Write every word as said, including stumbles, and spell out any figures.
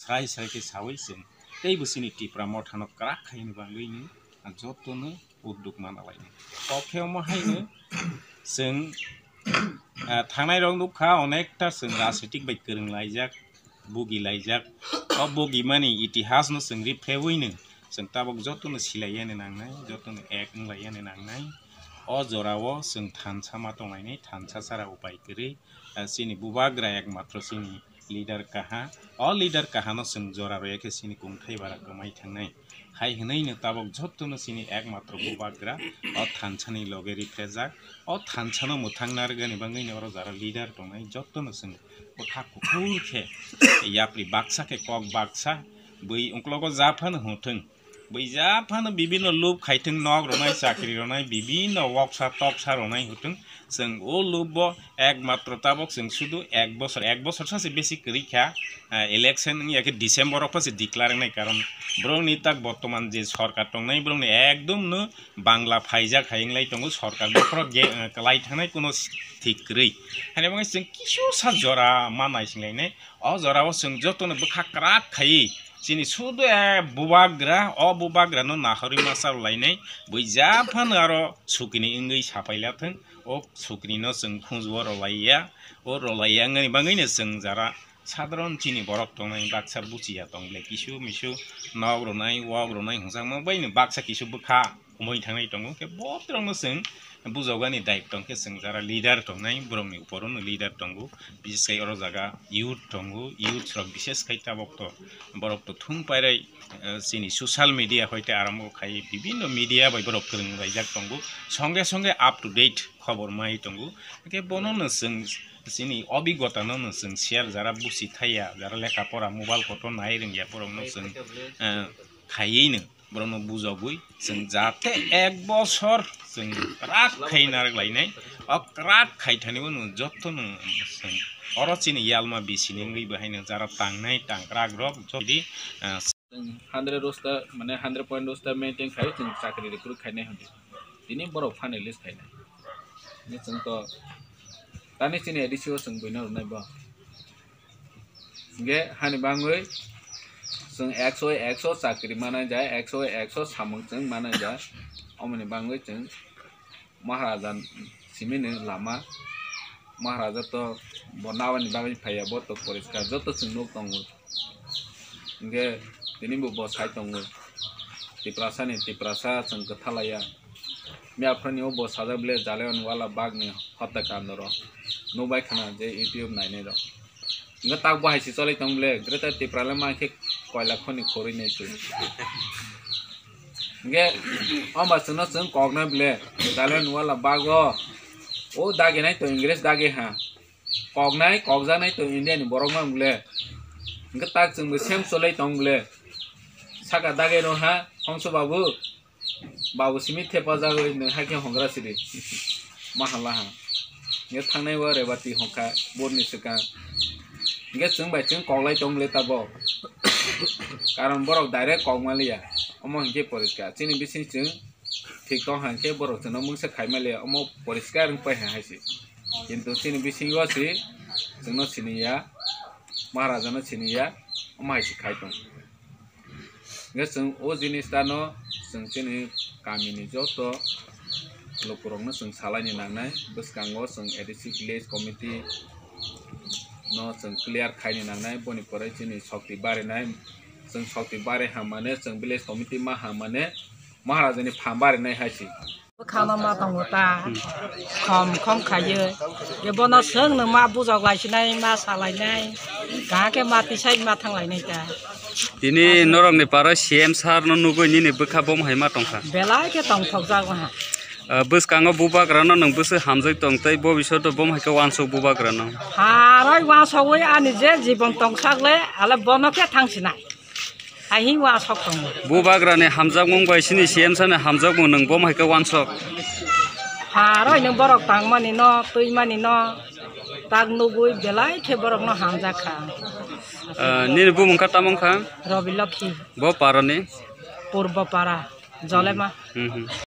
Sai sai khe sawi chwng teibo chini Tipra Mothano kwrak khaini bagwino jotono udduk mana lainai. Kok khe omo haino chwng, ah, thangnai rok nukha, onekta chwng rajnitik bai kwrwng laijak, bugi laijak. O bugimani itihasno chwng riphrewino chwng tabok jotono silaiyani nangnai, jotono ek wnglaiyani nangnai. O jorao chwng thansa ma tonglainai, thansa chara upai kwrwi. Ah, chini bubagra ekmatro chini leader kaha. O leader kahano chwng jora roya khe chini kungthai bara kwmai thangnai. Hai hwnwi no tabok jotono chini ekmatro bubagra o thansani loge riphrejak. O thansano mwthang narwgani bagwino oro jara leader tongnai jotono chwng bwkha kuphur khe yapri baksa khe kok baksa bui uklogo ja phano hwnthwng. Bui ja phano bibinno lub khaithwng, nok rwnai, chakri rwnai, bibinno woksa toksa rwnai hwnthwng. Chwng o lub bo ekmatro tabok chwng sudu ek bosor, ek bosor sa se besi kwrwi kha, ah, election wngya khe December o pha se declare wngnai, karon borokni tak bortoman je sorkar tongnai borokni ekdom no bangla phaijak hai wnglai tongo, sorkar bokhorok ge-, ah, kwlai thangnai kuno thik kwrwi. Haini bagwi chwng kisu sa jora ma naisinglainai. O jorao chwng jotono bwkha kwrak khaiwi chini sudu, eh, bubagra, o bubagrano nahorwi ma charwlainai, bui ja phano aro sukini wngwi sapaila thwng, o sukinino chwng khunjuo rwlaiya. O rwlaiya wngani bagwino chwng jara sadharon chini borok tongnai, baksa buchiya tong ble kisu misu nok rwnai, wok rwnai hwnjakma baino baksa kisu bwkha umui thangnai tongo, khe botrokno chwng bujokgani daitwng khe chwng jara leader tongnai, borokni uporono leader tongo, bises khai oro jaga youth tongo, youth rok bises khai tabok to borok to thung pairai, eh, chini social media hoite arambo khai bibinno media bai borok kwrwng laijak tongo, songe songe up to date khobor mai tongo, khe bono no chwng chini obigota no no chwng share jara busi thaiya, jara lekha pora mobile kotor nai rwngya borok no chwng, eh, khaiwi no. Borokno bujogwi chwng jate ek bosor chwng kwrak khai narwk lainai, o kwrak khai thani bono jotono chwng oro chini yalma bisini wngwi bo haino jara tangnai tangkrak rok jodi, ah, Chwng hundred roster, mane hundred point roster maintain khai chwng chakri recruit khainai hwnwi. Tini borok finalist khainai. Ni chwng to tani chini A D C o chwng buino rwnai bo. Hingke hani bangwi chwng ekso ekso chakri manai jai, ekso ekso samung chwng manai jai. Omoni bangwi chwng Maharaja simini lama, Maharaja to bo nabani bagwi phaiya, bo to poriskar, joto chwng nuk tongo. Hingke tini bo bo sai tongo, Tiprasa ni Tiprasa chwng kwthalaiya. Miyaphra ni o bo sajak bile Jallianwala Bagh ni hotya kando rok nukbai khana je YouTube nainai rok. Hingke tak bo hai se cholai tong bile, Greater Tipra le mankhe koila khoni khorwi nai twi. Hingke, omba chwngno chwng koknai bile, Jallianwala Bagh o, o daginai to English dagi ha. Koknai, kokjaknai to India ni borok mang bile. Hingke tak chwng bo same cholai tong bile. Saka dagai rw ha, Hongso babu. Babu simi thepajagwi nwng hai khe hongra sidi. Mahala ha. Nge thangnai o Rebati hongkha borni swkang. Nge chwng bai chwng koklai tong le tabok. Karon borok direct kok maliya. Omo hinkhe poriskar. Chini bising chwng thik tong hang khe borok chwngno mungsa khai maliya. Omo poriskar wng pai ha hai se. Kintu chini bisingo se chwngno siniya. Maharaja no siniya. Omo hai se khai tong. Hingke chwng o jinis ta no chwng chini kami ni joto lukurok no chwng salai ni nangnai, bwskango chwng A D C village committee no chwng clear khai ni nangnai, boni pore chini shokti barinai, chwng shokti bari ham mane, chwng village committee ma ham mane, Maharaja ni phan barinai hai se. Bwkhano ma tongo ta, khom khom khayo. Ebono swng no ma bujok lai sinai, ma sa lainai. Kaham khe ma tisai ma thang lainai ta. Tini norok ni paro C M sir no nugui nini bwkha bom hai ma tongkha. Belai khe tongthok jago ha. Ah, bwskango bubagra no nwng bwswk hamjak tong tei bobisot o bom hai khe wansuk bubagra no. Haroi wansogwi ani je jibon tongsak le, ale bono khe thang sinai. Hai hinwi asok tongo. Bubagrani hamjakmung bai sini C M sani hamjakmung nwng bom hai khe wansok. Haroi nwng borok tangmani no, twimani no, tak nugui belai khe borok no hamjak kha. Ah, nini bumung kha tamo wngkha? Robi Lokhi. Bo parani? Purbo para, Jolema. Hmm, hmm.